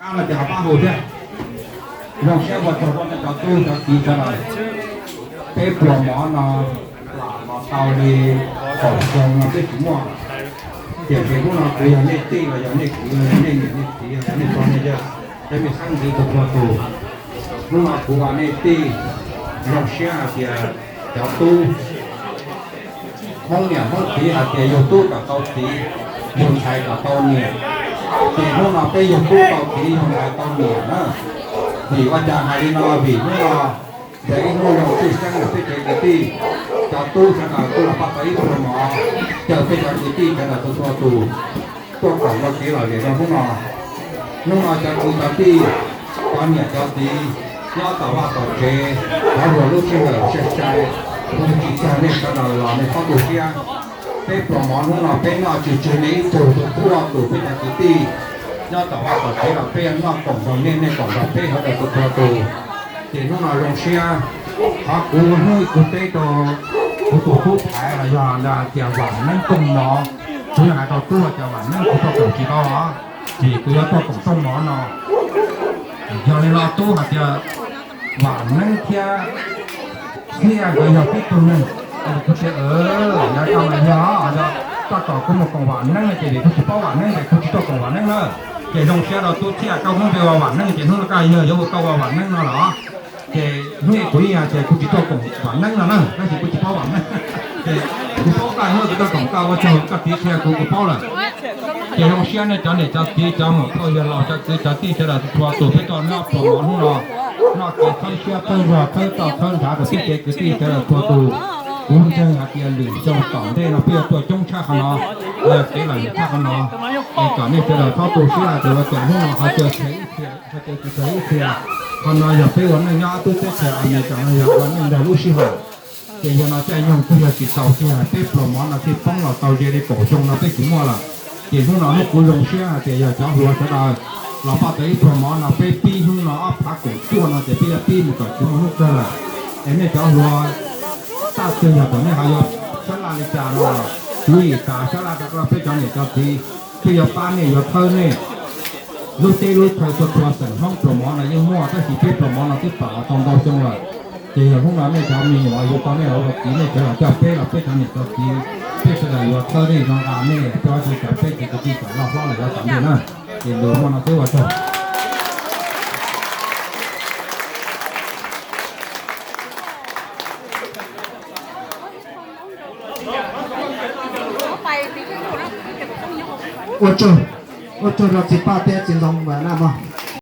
Qab no ces ho pab hu thiab. Zoo siab ua tsaug rau nej cov tub cov kiv sawv daws. Peb pluas mov no lam los tau li kaum xyoo no peb tsis muaj. Tiam sis hnub no kuv yog nej tij los yog nej kwv los yog nej niam nej txiv los yog nej pog nej yawg, cov me xeeb ntxwv txhua txhua tus, hnub no kuv ua nej tij, zoo siab hais tias cov tub Hmoob niam Hmoob txiv hais tias yug tub kom tau txiv, yug ntxhais kom tau niam. Ces hnub no peb yug tub tau txiv, yug ntxhais tau niam na. Vim ua cas hais li no? Vim hnub no yog ib hnub zoo tshwj xeeb rau peb tsev kwv tij, cov tub sawv daws kuj los pab tau ib pluag mov, caw peb cov kwv tij sawv daws txhua txhua tus tuaj koom ua kev lom zem rau hnub no. Hnub no cov kwv cov tij, cov niam cov txiv nyob tom vaj tom tsev, cov hluas lub sij hawm sai sai, kuv tsis tag nej sawv daws los nej txhob tu siab. Peb pluas mov hnub no peb noj tsis tseg nej ib tug, tus pub tus peb cov kwv tij nyob tom vaj tom tsev los peb yuav noj koom nrog nej, nej koom nrog peb sawv daws txhua txhua tus. Ces hnub no zoo siab, qhov kuv hnub kuv teb rau kuv tus tub thaiv los yog tias Vam Neeb Tooj Mov, kuv yog hais rau tub tias Vam Neeb kuv tuaj koom tsis tau os, vim kuv yuav tuaj koom Tooj Mov no. Yog li no tub hais tias Vam Neeb thiab Txhiaj nkawd yog tib tug neeg. Kuv tias, yog koj mas yog, yog koj kom kuv mus koom Vam Neeb no ces vim kuv tsis paub Vam Neeb ces kuv tsis tuaj koom Vam Neeb na. Ces zoo siab rau tub Txhiaj, koj hnub npe ua Vam Neeb ces hnub no koj yog yuav ua koj ua Vam Neeb no los. Ces hnub kuv yeej hais tias kuv tsis tuaj koom Vam Neeb no na, tab sis kuv tsis paub Vam Neeb. Ces kuv paub koj hnub kuv tuaj koom koj, ua tsaug koj txiv qhia kuv, kuv paub lawm. Ces zoo siab nej cov niam cov txiv, cov muam phauj yawg laus, cov kwv cov tij sawv daws txhua tus peb tuaj noj pluas mov hnub no, noj kev txhawb siab txhawb zog, txhawb toj txhawb ntshav rau peb tsev kwv tij sawv daws txhua tus. Kuv ntseeg hais tias lwm xyoo tom ntej no peb yuav tuaj coob tshaj qhov no, kev lom zem tshaj qhov no. Es kom nej sawv daws txhob tu siab hais tias ua cas hnub no ho caw tsis tau ib txhia. Qhov no yog peb ua neej nyob tub teb chaws Amelikas no yog ua neej ntag lub sij hawm. Ces yog no caij nyoog kuj yog tsis txaus kiag, peb pluas mov no thiaj poob los tau ze li kaum xyoo no peb tsis muaj lawm. Ces hnub no hnub kuv zoo siab hais tias yog cov hluas sawv daws los pab tau ib pluas mov no, peb pib hnub no ob phav kaum cuaj no ces peb yuav pib mus kom tsis muaj hnub kawg lawm. Es nej cov hluas, txaj twg yog kom nej ho yuav sab laj li cas no, kuv yim tas sab laj rau peb cov niam cov txiv, peb yuav pab nej yuav thawb nej. Lub teb lub chaw txhua txhua xeem Hmoob pluas mov no yeej muaj, tab sis peb pluas mov no twb plam los tau ntau xyoo lawm. Ces yog hnub no nej cov me nyuam yug tau nej los ua txiv, nej sawv daws coj peb los peb cov niam cov txiv, peb sawv daws yuav thawb nej zoo nqa nej, peb ua tsis tsam peb tsev kwv tij tsam loj hlob lawm yuav tsam nej na. Ces lus muaj no xwb, ua tsaug. Ua tsaug, ua tsaug rau txiv Paj thiab txiv Ntxoov Vam na mog.